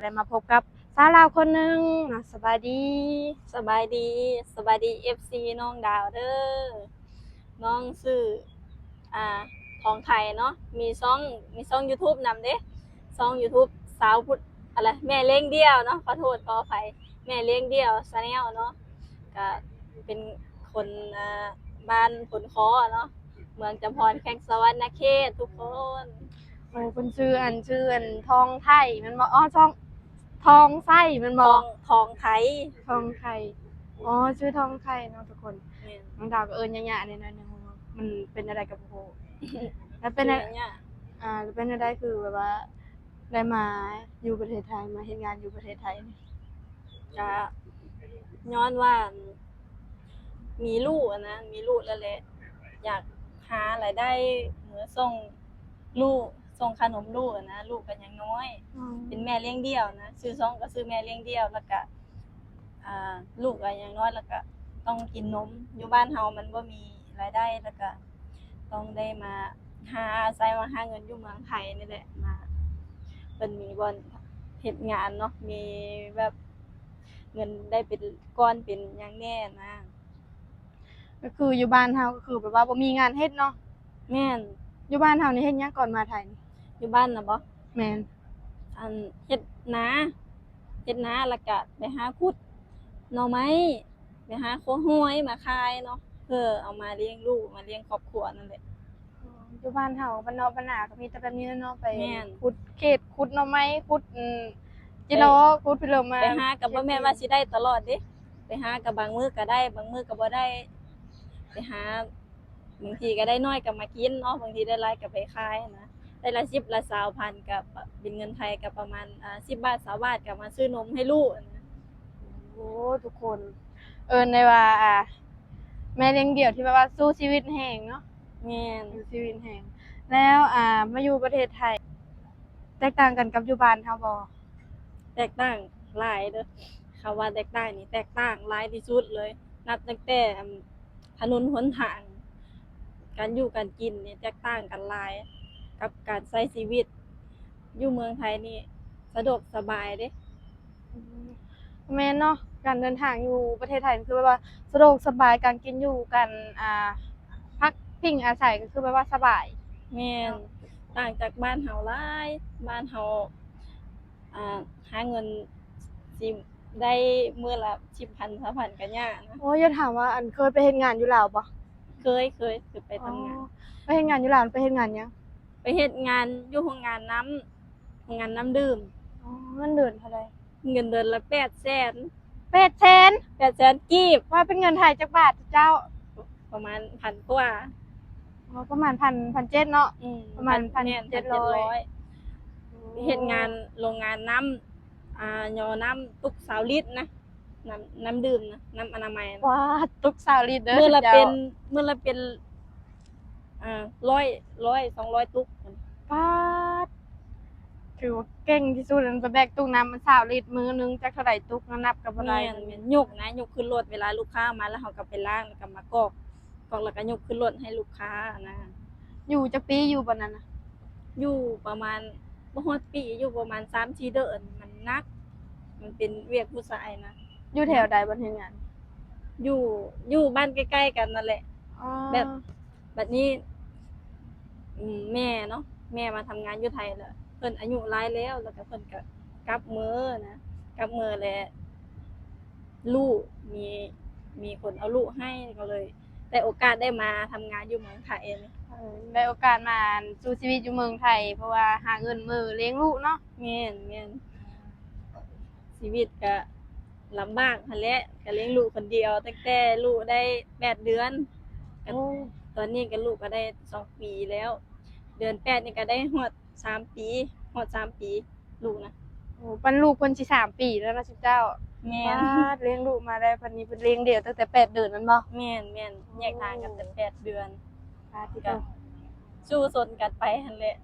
ໄດ້ມາພົບກັບສາວລາວຄົນໜຶ່ງເນາະ. ສະບາຍດີ. ສະບາຍດີ. ສະບາຍດີ ເອັຟຊີ ນ້ອງດາວເດີ. ນ້ອງຊື່ ອ່າ ທອງໄທເນາະ, ມີຊ່ອງ ມີຊ່ອງຢູທູບນຳເດ້, ຊ່ອງຢູທູບສາວພຸດ ອະໄລ ແມ່ລ້ຽງດ່ຽວເນາະ, ຂໍໂທດຂໍອະໄພ, ແມ່ລ້ຽງດ່ຽວ Channel ເນາະ, ກະເປັນຄົນ ອ່າ ບ້ານໂພນຄໍເນາະ, ເມືອງຈຳພອນ ແຂວງສະຫວັນນະເຂດ ທຸກຄົນ. ໂອ້ ເພິ່ນຊື່ອັນ ຊື່ອັນ ທອງໄທແມ່ນບໍ່? ອໍ ທອງ ທອງໄຊແມ່ນບໍ່? ທອງ ທອງໄທ. ທອງໄທ. ອໍ ຊື່ທອງໄທເນາະທຸກຄົນ. ແມ່ນ. ນ້ອງດາວກໍເອີ້ນຍາໆແດ່ໜ້ອຍໜຶ່ງ ມັນເປັນແນວໃດກໍບໍ່ຮູ້. ແລ້ວເປັນແນວ ຊື່ຍາ ອ່າ ແລ້ວເປັນແນວໃດ ຄືແບບວ່າໄດ້ມາຢູ່ປະເທດໄທ ມາເຮັດງານຢູ່ປະເທດໄທນີ້? ກະຍ້ອນວ່າ ມີລູກຫັ້ນນະ, ມີລູກແລ້ວແຫຼະ ຢາກຫາລາຍໄດ້ເມືອສົ່ງລູກ, ສົ່ງຄ່ານົມລູກຫັ້ນນະ, ລູກກໍຍັງນ້ອຍ. ອືມ. ເປັນແມ່ລ້ຽງດ່ຽວນະ, ຊື່ຊ່ອງກໍຊື່ແມ່ລ້ຽງດ່ຽວ, ແລ້ວກະ ອ່າ ລູກກໍຍັງນ້ອຍ ແລ້ວກະຕ້ອງກິນນົມ. ຢູ່ບ້ານເຮົາມັນບໍ່ມີລາຍໄດ້ ແລ້ວກະຕ້ອງໄດ້ມາຫາ ອາໄສວ່າຫາເງິນຢູ່ເມືອງໄທນີ້ແຫຼະ, ມາ ເພິ່ນມີບ່ອນເຮັດງານເນາະ, ມີແບບ ເງິນໄດ້ເປັນກ້ອນເປັນຫຍັງແດ່ນະ. ກໍຄືຢູ່ບ້ານເຮົາກໍຄືແບບວ່າບໍ່ມີງານເຮັດເນາະ. ແມ່ນ. ຢູ່ບ້ານເຮົານີ້ເຮັດຫຍັງກ່ອນມາໄທນີ້? ຢູ່ບ້ານນະບໍ? ແມ່ນ. ອັນ ເຮັດນາ, ເຮັດນາ ແລ້ວກະໄປຫາຂຸດໜໍ່ໄມ້, ໄປຫາຂົວຫອຍມາຂາຍເນາະ, ເພື່ອເອົາມາລ້ຽງລູກ ມາລ້ຽງຄອບຄົວນັ້ນແຫຼະ. ຢູ່ບ້ານເຮົາ ບ້ານນອກບ້ານນາກໍມີແຕ່ແບບນີ້ແຫຼະເນາະ, ໄປ ແມ່ນ ຂຸດເຂດ ຂຸດໜໍ່ໄມ້ ຂຸດ ອືມ ຈິລໍ ໄປ ຂຸດພີເລີມາ. ໄປຫາກໍບໍ່ແມ່ນວ່າຊິໄດ້ຕະຫຼອດເດ້, ໄປຫາກໍບາງມື້ກໍໄດ້ ບາງມື້ກໍບໍ່ໄດ້. ໄປຫາ ບາງທີກໍໄດ້ໜ້ອຍກໍມາກິນເນາະ, ບາງທີໄດ້ຫຼາຍກໍໄປຂາຍນະ, ໄດ້ລະສິບລະຊາວພັນ ກໍເປັນເງິນໄທກໍປະມານ ອ່າ ສິບບາດ ຊາວບາດ ກໍມາຊື້ນົມໃຫ້ລູກນະ. ໂອ້ ທຸກຄົນ ເອີ້ນໄດ້ວ່າ ອ່າ ແມ່ລ້ຽງດ່ຽວທີ່ແບບວ່າສູ້ຊີວິດແຮງເນາະ. ແມ່ນ. ສູ້ຊີວິດແຮງ. ແລ້ວ ອ່າ ມາຢູ່ປະເທດໄທ ແຕກຕ່າງກັນກັບຢູ່ບ້ານເຮົາບໍ່? ແຕກຕ່າງຫຼາຍເດີ. ຄຳວ່າແຕກຕ່າງນີ້ ແຕກຕ່າງຫຼາຍທີ່ສຸດເລີຍ, ນັບຕັ້ງແຕ່ ອັນ ຖະໜົນຫົນທາງ, ການຢູ່ການກິນນີ້ແຕກຕ່າງກັນຫຼາຍ ກັບການໃຊ້ຊີວິດ. ຢູ່ເມືອງໄທນີ້ສະດວກສະບາຍເດ້. ອືມ ແມ່ນເນາະ, ການເດີນທາງຢູ່ປະເທດໄທນີ້ຄືແບບວ່າສະດວກສະບາຍ, ການກິນຢູ່ ການ ອ່າ ພັກພິງອາໄສກໍຄືແບບວ່າສະບາຍ. ແມ່ນ. ເນາະ ຕ່າງຈາກບ້ານເຮົາຫຼາຍ, ບ້ານເຮົາ ອ່າ ຫາເງິນຊິໄດ້ມື້ລະສິບພັນ ຊາວພັນກໍຍາກນະ. ໂອ້ຍ ຢາກຖາມວ່າ ອັນ ເຄີຍໄປເຮັດງານຢູ່ລາວບໍ່? ເຄີຍ ເຄີຍ ເຄີຍໄປທຳງານ. ອໍ ໄປເຮັດງານຢູ່ລາວ ໄປເຮັດງານຫຍັງ? ໄປເຮັດງານຢູ່ໂຮງງານນ້ຳ ໂຮງງານນ້ຳດື່ມ. ອໍ ເງິນເດືອນເທົ່າໃດ? ເງິນເດືອນລະແປດແສນ. ແປດແສນ? ແປດແສນກີບ. ວ່າເປັນເງິນໄທຈັກບາດເຈົ້າ? ປະມານພັນກວ່າ. ອໍ ປະມານພັນ ພັນເຈັດເນາະ. ອືມ ປະມານ ແມ່ນ ພັນເຈັດຮ້ອຍ. ເຮັດງານໂຮງງານນ້ຳ ອ່າ ຍໍນ້ຳຕຸກຊາວລິດນະ, ນ້ຳ ນ້ຳດື່ມນະ, ນ້ຳອະນາໄມນະ. ວ້າ ຕຸກຊາວລິດເດີ ມື້ລະເປັນ ມື້ລະເປັນ ອ່າ ຮ້ອຍ ຮ້ອຍ ສອງຮ້ອຍຕຸກ. ປາດ ຖືວ່າເກັ່ງທີ່ສຸດ. ອັນ ໄປແບກຕຸກນ້ຳຊາວລິດ ມື້ໜຶ່ງຈັກເທົ່າໃດຕຸກ ນັບກໍບໍ່ໄດ້. ແມ່ນ ແມ່ນ ຍົກນະ, ຍົກຂຶ້ນລົດ ເວລາລູກຄ້າມາແລ້ວ ເຮົາກໍໄປລ້າງ ແລ້ວກໍມາກອກ ກອກແລ້ວກໍຍົກຂຶ້ນລົດໃຫ້ລູກຄ້ານະ. ຢູ່ຈັກປີຢູ່ບ່ອນນັ້ນນະ? ຢູ່ປະມານ ບໍ່ຮອດປີ, ຢູ່ປະມານສາມສີ່ເດືອນ. ມັນໜັກ, ມັນເປັນວຽກຜູ້ຊາຍນະ. ຢູ່ແຖວໃດບ່ອນເຮັດງານ? ຢູ່ ຢູ່ບ້ານໃກ້ໆກັນນັ້ນແຫຼະ. ອໍ ແບບ ບັດນີ້ ອືມ ແມ່ເນາະ, ແມ່ມາທຳງານຢູ່ໄທແລ້ວ ເພິ່ນອາຍຸຫຼາຍແລ້ວ ແລ້ວກໍເພິ່ນກໍກັບເມືອນະ, ກັບເມືອແລ້ວ ລູກ ມີ ມີຄົນເອົາລູກໃຫ້ ກໍເລີຍໄດ້ໂອກາດໄດ້ມາທຳງານຢູ່ເມືອງໄທ. ເອີ ໄດ້ໂອກາດມາ ອັນ ສູ້ຊີວິດຢູ່ເມືອງໄທ ເພາະວ່າຫາເງິນເມືອລ້ຽງລູກເນາະ. ແມ່ນ ແມ່ນ. ຊີວິດກະລຳບາກຫັ້ນແຫຼະ, ກະລ້ຽງລູກຄົນດຽວ ຕັ້ງແຕ່ລູກໄດ້ແປດເດືອນ. ໂອ້ ຕອນນີ້ກະ ລູກກະໄດ້ສອງປີແລ້ວ, ເດືອນແປດນີ້ກະໄດ້ຮອດສາມປີ ຮອດສາມປີ ລູກນະ. ໂອ້ ປັ້ນລູກເພິ່ນຊິສາມປີແລ້ວເນາະ ຊຸມເຈົ້າ. ແມ່ນ. ປາດ ລ້ຽງລູກມາໄດ້ ບັດນີ້ເພິ່ນລ້ຽງດຽວຕັ້ງແຕ່ແປດເດືອນແມ່ນບໍ່? ແມ່ນ ແມ່ນ. ໂອ້ ແຍກທາງກັນແຕ່ແປດເດືອນ. ປາດ ກະ ຕິໂຕ ສູ້ຊົນກັນໄປຫັ້ນແຫຼະ.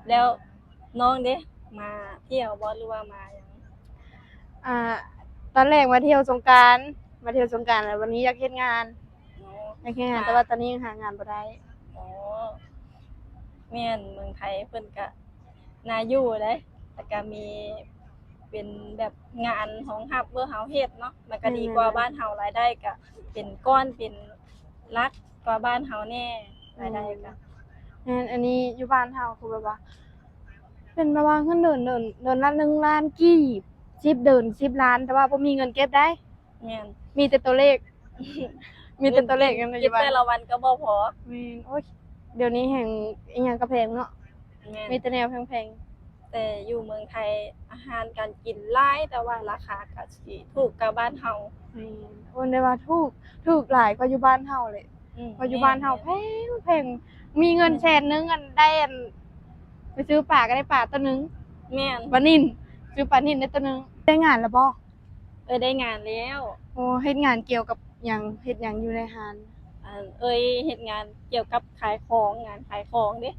ແລ້ວນ້ອງເດ ມາທ່ຽວບໍ່ ຫຼືວ່າມາຫຍັງ? ອ່າ ຕອນແລກມາທ່ຽວສົງການ ມາທ່ຽວສົງການ ແລ້ວວັນນີ້ຢາກເຮັດງານ. ອໍ ຢາກເຮັດງານ ແຕ່ວ່າຕອນນີ້ຍັງຫາງານບໍ່ໄດ້. ອໍ ແມ່ນ ເມືອງໄທເພິ່ນກະໜ້າຢູ່ເດ້ ແລ້ວກະມີ ເປັນແບບງານຮອງຮັບເມື່ອເຮົາເຮັດເນາະ ມັນກໍດີກວ່າ ແມ່ນໆໆ ບ້ານເຮົາ ລາຍໄດ້ກໍເປັນກ້ອນເປັນຫຼັກກວ່າບ້ານເຮົາແດ່ ອືມ ລາຍໄດ້ກໍ ແມ່ນ. ອັນນີ້ຢູ່ບ້ານເຮົາຄືແບບວ່າ ເປັນແບບວ່າເງິນເດືອນ ເດືອນ ເດືອນລະໜຶ່ງລ້ານກີບ ສິບເດືອນສິບລ້ານ ແຕ່ວ່າບໍ່ມີເງິນເກັບໄດ໋. ແມ່ນ ມີແຕ່ຕົວເລກ ມີແຕ່ຕົວເລກຢ່າງດຽວຢູ່ບ້ານ ກິນແຕ່ລະວັນກໍບໍ່ພໍ. ແມ່ນ ໂອ້ຍ ດຽວນີ້ແຮ່ງອີ່ຫຍັງກໍແພງເນາະ. ແມ່ນ ມີແຕ່ແນວແພງໆ. ແຕ່ຢູ່ເມືອງໄທອາຫານການກິນຫຼາຍ ແຕ່ວ່າລາຄາກໍຊິຖືກກວ່າບ້ານເຮົາ. ແມ່ນ ໂອ້ ໄດ້ວ່າຖືກ ຖືກຫຼາຍກວ່າຢູ່ບ້ານເຮົາເລີຍ. ອືມ ເພາະຢູ່ບ້ານເຮົາ ແມ່ນໆ ແພງໆ ມີເງິນ ແມ່ນ ແສນໜຶ່ງ ອັນ ໄດ້ ອັນ ໄປຊື້ປາກໍໄດ້ປາຕົວໜຶ່ງ. ແມ່ນ ປານິນ ຊື້ປານິນໄດ້ຕົວໜຶ່ງ. ໄດ້ງານແລ້ວບໍ່? ເອີ ໄດ້ງານແລ້ວ. ໂອ້ ເຮັດງານກ່ຽວກັບຫຍັງ? ເຮັດຫຍັງຢູ່ໃນຮ້ານ? ອັນ ເອີຍເຮັດງານກ່ຽວກັບຂາຍຂອງ ງານຂາຍຂອງເດ້.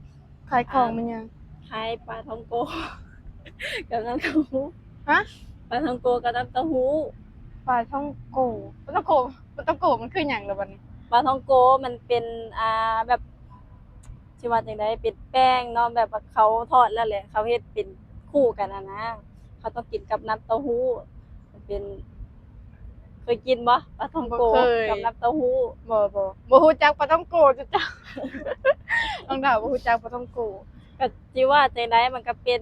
ຂາຍຂອງ ອ່າ ແມ່ນຫຍັງ? ຂາຍປາທ່ອງໂກ ກັບນ້ຳເຕົ້າຫູ້. ຮະ? ປາທ່ອງໂກກັບນ້ຳເຕົ້າຫູ້. ປາທ່ອງໂກ ປາທ່ອງໂກ ປາທ່ອງໂກມັນຄືຫຍັງລະບັດນີ້? ປາທ່ອງໂກມັນເປັນ ອ່າ ແບບ ຊິວ່າຈັ່ງໃດ ເປັນແປ້ງເນາະ ແບບວ່າເຂົາທອດແລ້ວແຫຼະ ເຂົາເຮັດເປັນຄູ່ກັນຫັ້ນນະ ເຂົາຕ້ອງກິນກັບນ້ຳເຕົ້າຫູ້. ເປັນ ເຄີຍກິນບໍ່? ປາທ່ອງໂກ ບໍ່ເຄີຍ ກັບນ້ຳເຕົ້າຫູ້. ບໍ່ ບໍ່ ບໍ່ຮູ້ຈັກປາທ່ອງໂກ ຈຸດ ເຈົ້າ ນ້ອງດາວບໍ່ຮູ້ຈັກປາທ່ອງໂກ. ກໍຊິວ່າຈັ່ງໃດ ມັນກໍເປັນ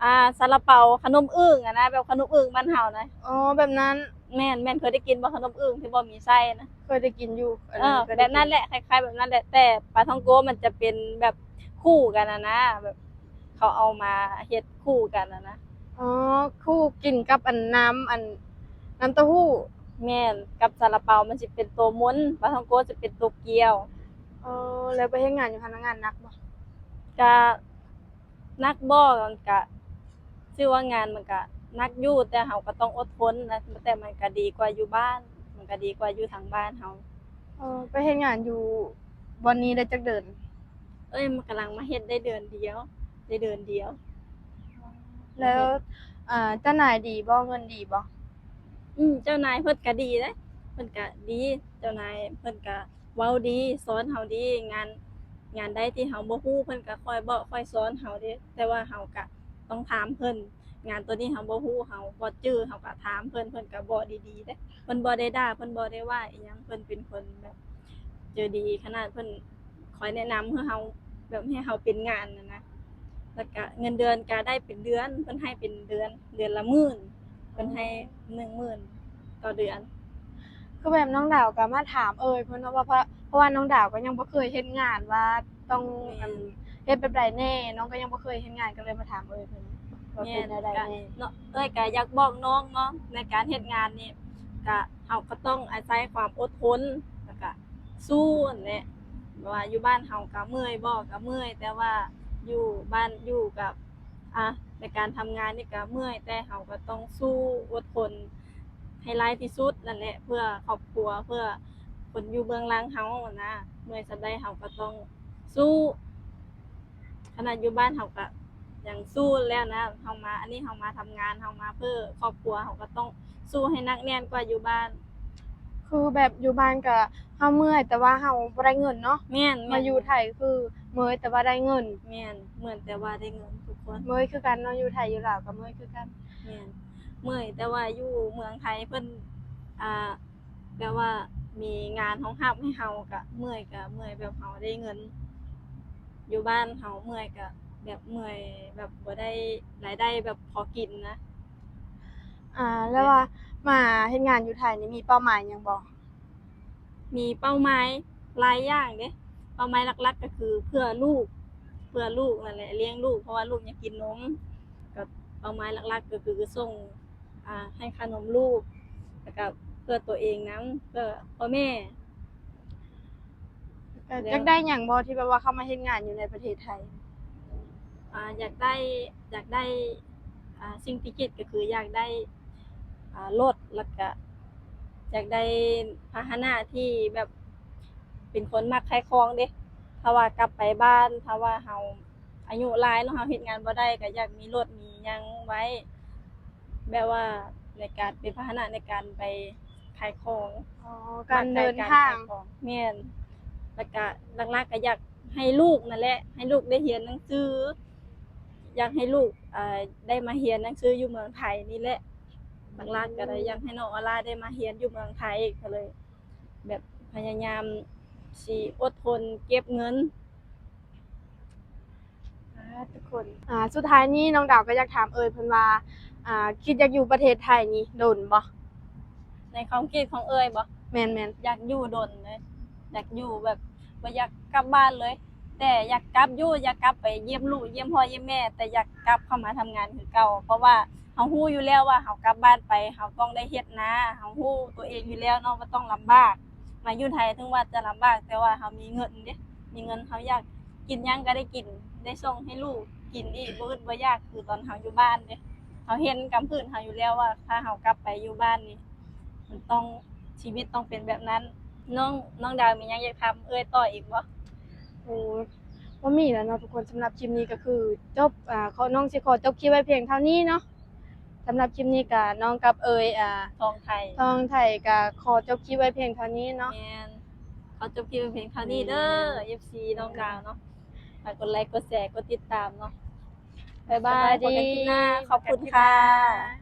ອ່າ ຊາລາເປົາ ຂະໜົມອຶ່ງຫັ້ນນະ ແບບຂະໜົມອຶ່ງບ້ານເຮົານະ. ອໍ ແບບນັ້ນ. ແມ່ນໆ ເຄີຍໄດ້ກິນບໍ່ ຂະໜົມອຶ່ງທີ່ບໍ່ມີໄສ້ນະ? ເຄີຍໄດ້ກິນຢູ່ ເອີ ແບບນັ້ນແຫຼະ ຄ້າຍໆ ແບບນັ້ນແຫຼະ ແຕ່ປາທ່ອງໂກມັນຈະເປັນແບບຄູ່ກັນຫັ້ນນະ ແບບ ເຂົາເອົາມາເຮັດຄູ່ກັນຫັ້ນນະ. ອໍ ຄູ່ກິນກັບອັນນ້ຳ ອັນ ນ້ຳເຕົ້າຫູ້. ແມ່ນ ກັບຊາລາເປົາມັນຊິເປັນໂຕມົນ ປາທ່ອງໂກຈະເປັນໂຕກ້ຽວ. ອໍ ແລ້ວໄປເຮັດງານຢູ່ຫັ້ນ ງານໜັກບໍ່? ກະໜັກບໍ່ ມັນກະ ຊື່ວ່າງານມັນກະໜັກຢູ່ ແຕ່ເຮົາກໍຕ້ອງອົດທົນນະ ແຕ່ມັນກະດີກວ່າຢູ່ບ້ານ ມັນກະດີກວ່າຢູ່ທາງບ້ານເຮົາ. ອໍ ໄປເຮັດງານຢູ່ບ່ອນນີ້ໄດ້ຈັກເດືອນ? ເອີຍ ມັນກຳລັງມາເຮັດໄດ້ເດືອນດຽວ ໄດ້ເດືອນດຽວ. ແລ້ວ ອ່າ ເຈົ້ານາຍດີບໍ່? ເງິນດີບໍ່? ອືມ ເຈົ້ານາຍເພິ່ນກະດີເດ້ ເພິ່ນກະດີ ເຈົ້ານາຍເພິ່ນກະເວົ້າດີ ສອນເຮົາດີ ງານ ງານໃດທີ່ເຮົາບໍ່ຮູ້ ເພິ່ນກະຄ່ອຍບອກຄ່ອຍສອນເຮົາເດ້ ແຕ່ວ່າເຮົາກະຕ້ອງຖາມເພິ່ນ. ງານໂຕນີ້ເຮົາບໍ່ຮູ້ ເຮົາບໍ່ຈື່ ເຮົາກະຖາມເພິ່ນ ເພິ່ນກະບອກດີໆເດ້. ເພິ່ນບໍ່ໄດ້ດ່າ ເພິ່ນບໍ່ໄດ້ວ່າອີ່ຫຍັງ ເພິ່ນເປັນຄົນແບບໃຈດີ ຂະໜາດເພິ່ນຄອຍແນະນຳໃຫ້ເຮົາ ແບບໃຫ້ເຮົາເປັນງານຫັ້ນນະ. ແລ້ວກະເງິນເດືອນກະໄດ້ເປັນເດືອນ ເພິ່ນໃຫ້ເປັນເດືອນ ເດືອນລະໝື່ນ ເພິ່ນໃຫ້ໜຶ່ງໝື່ນຕໍ່ເດືອນ. ຄືແບບນ້ອງດາວກະມາຖາມເອີຍເພິ່ນເນາະ ວ່າ ເພາະ ເພາະວ່ານ້ອງດາວກະຍັງບໍ່ເຄີຍເຮັດງານ ວ່າຕ້ອງ ແມ່ນ ອັນ ເຮັດແບບໃດແດ່ ນ້ອງກະຍັງບໍ່ເຄີຍເຮັດງານ ກະເລີຍມາຖາມເອີຍເພິ່ນວ່າເປັນແນວໃດແດ່. ແມ່ນ ເນາະ ເອື້ອຍກະຢາກບອກນ້ອງເນາະ ໃນການເຮັດງານນີ້ ກະ ເຮົາກະຕ້ອງອາໄສຄວາມອົດທົນ ແລ້ວກະ ສູ້ຫັ້ນແຫຼະ. ວ່າຢູ່ບ້ານເຮົາກະເມື່ອຍບໍ່? ກະເມື່ອຍ ແຕ່ວ່າຢູ່ບ້ານ ຢູ່ກັບ ອ່າ ໃນການທຳງານນີ້ກະເມື່ອຍ ແຕ່ເຮົາກະຕ້ອງສູ້ອົດທົນໃຫ້ຫຼາຍທີ່ສຸດນັ້ນແຫຼະ ເພື່ອຄອບຄົວ ເພື່ອຄົນຢູ່ເບື້ອງຫຼັງເຮົາຫັ້ນນະ. ເມື່ອຍສ່ຳໃດເຮົາກະຕ້ອງສູ້. ຂະໜາດຢູ່ບ້ານເຮົາກະຍັງສູ້ແລ້ວນະ ເຮົາມາ ອັນນີ້ເຮົາມາທຳງານ ເຮົາມາເພື່ອຄອບຄົວ ເຮົາກະຕ້ອງສູ້ໃຫ້ໜັກແໜ້ນກວ່າຢູ່ບ້ານ. ຄືແບບຢູ່ບ້ານກະເຮົາເມື່ອຍ ແຕ່ວ່າເຮົາບໍ່ໄດ້ເງິນເນາະ. ແມ່ນໆ ມາຢູ່ໄທຄືເມື່ອຍແຕ່ວ່າໄດ້ເງິນ. ແມ່ນ ເມື່ອຍແຕ່ວ່າໄດ້ເງິນທຸກຄົນ. ເມື່ອຍຄືກັນເນາະ ຢູ່ໄທຢູ່ລາວກະເມື່ອຍຄືກັນ. ແມ່ນ ເມື່ອຍ ແຕ່ວ່າຢູ່ເມືອງໄທເພິ່ນ ອ່າ ແບບວ່າມີງານຮອງຮັບໃຫ້ເຮົາກະເມື່ອຍ ກະເມື່ອຍແບບເຮົາໄດ້ເງິນ. ຢູ່ບ້ານເຮົາເມື່ອຍກະແບບເມື່ອຍ ແບບບໍ່ໄດ້ລາຍໄດ້ແບບພໍກິນນະ. ອ່າ ແລ້ວວ່າມາເຮັດງານຢູ່ໄທນີ້ມີເປົ້າໝາຍຫຍັງບໍ່? ມີເປົ້າໝາຍຫຼາຍຢ່າງເດ້. ເປົ້າໝາຍຫຼັກໆກະຄືເພື່ອລູກ ເພື່ອລູກນັ້ນແຫຼະ ລ້ຽງລູກ ເພາະວ່າລູກຍັງກິນນົມ. ກະເປົ້າໝາຍຫຼັກໆກະຄືສົ່ງ ອ່າ ໃຫ້ຂະໜົມລູກ ແລ້ວກະເພື່ອຕົວເອງນຳ ເພື່ອພໍ່ແມ່. ກະຢາກໄດ້ຫຍັງບໍ່ ທີ່ແບບວ່າເຂົ້າມາເຮັດງານຢູ່ໃນປະເທດໄທ? ອ່າ ຢາກໄດ້ ຢາກໄດ້ ອ່າ ສິ່ງທີ່ຄິດກະຄືຢາກໄດ້ ອ່າ ລົດ ແລ້ວກະຢາກໄດ້ພາຫະນະທີ່ແບບເປັນຄົນມັກຂາຍຂອງເດ້. ຖ້າວ່າກັບໄປບ້ານ ຖ້າວ່າເຮົາ ອາຍຸຫຼາຍເນາະ ເຮົາເຮັດງານບໍ່ໄດ້ ກະຢາກມີລົດມີຫຍັງໄວ້ ແບບວ່າໃນການເປັນພາຫະນະໃນການໄປຂາຍຂອງ. ອໍ ການເດີນທາງ. ແມ່ນ ແລ້ວກະຫຼັກໆກະຢາກໃຫ້ລູກນັ້ນແຫຼະ ໃຫ້ລູກໄດ້ຮຽນໜັງສື. ຢາກໃຫ້ລູກ ເອີ່ ໄດ້ມາຮຽນໜັງສືຢູ່ເມືອງໄທນີ້ແຫຼະ. ຫຼັກໆກໍໄດ້ຢາກໃຫ້ນ້ອງອອລາໄດ້ມາຮຽນຢູ່ເມືອງໄທ ກໍເລີຍແບບພະຍາຍາມຊິອົດທົນເກັບເງິນ. ອ່າ ທຸກຄົນ ອ່າ ສຸດທ້າຍນີ້ນ້ອງດາວກໍຢາກຖາມເອີ່ຍເພິ່ນວ່າ ອ່າ ຄິດຢາກຢູ່ປະເທດໄທນີ້ດົນບໍ່? ໃນຄວາມຄິດຂອງເອີ່ຍບໍ່? ແມ່ນໆ ຢາກຢູ່ດົນເລີຍ ຢາກຢູ່ແບບບໍ່ຢາກກັບບ້ານເລີຍ. ແຕ່ຢາກກັບຢູ່ ຢາກກັບໄປຢ້ຽມລູກ ຢ້ຽມພໍ່ຢ້ຽມແມ່ ແຕ່ຢາກກັບເຂົ້າມາທຳງານຄືເກົ່າ ເພາະວ່າເຮົາຮູ້ຢູ່ແລ້ວວ່າເຮົາກັບບ້ານໄປ ເຮົາຕ້ອງໄດ້ເຮັດນາ ເຮົາຮູ້ຕົວເອງຢູ່ແລ້ວເນາະວ່າຕ້ອງລຳບາກ. ມາຢູ່ໄທເຖິງວ່າຈະລຳບາກ ແຕ່ວ່າເຮົາມີເງິນເດ້ ມີເງິນ ເຮົາຢາກກິນຫຍັງກໍໄດ້ກິນ ໄດ້ສົ່ງໃຫ້ລູກກິນອີກ ບໍ່ອຶດບໍ່ຢາກຄືຕອນເຮົາຢູ່ບ້ານເດ້. ເຮົາເຫັນກຳພືດເຮົາຢູ່ແລ້ວວ່າ ຖ້າເຮົາກັບໄປຢູ່ບ້ານນີ້ ມັນຕ້ອງ ຊີວິດຕ້ອງເປັນແບບນັ້ນ. ນ້ອງ ນ້ອງດາວມີຫຍັງຢາກຖາມເອື້ອຍຕໍ່ອີກບໍ່? ໂອ້ຍ ບໍ່ມີແລ້ວເນາະທຸກຄົນ. ສຳລັບຄລິບນີ້ກໍຄືຈົບ ອ່າ ຂໍ ນ້ອງຊິຂໍຈົບຄລິບໄວ້ພຽງເທົ່ານີ້ເນາະ. ສຳລັບຄລິບນີ້ກໍນ້ອງກັບເອີ່ຍ ອ່າ ທອງໄທ ທອງໄທກໍຂໍຈົບຄລິບໄວ້ພຽງເທົ່ານີ້ເນາະ. ແມ່ນ ຂໍຈົບຄລິບໄວ້ພຽງເທົ່ານີ້ເດີ ແມ່ນ ເອັຟຊີນ້ອງດາວເນາະ. ຝາກກົດໄລ ກົດແຊ ກົດຕິດຕາມເນາະ. ບາຍບາຍ ສະບາຍດີ ພົບກັນຄລິບໜ້າ. ຂອບຄຸນຄ່ະ.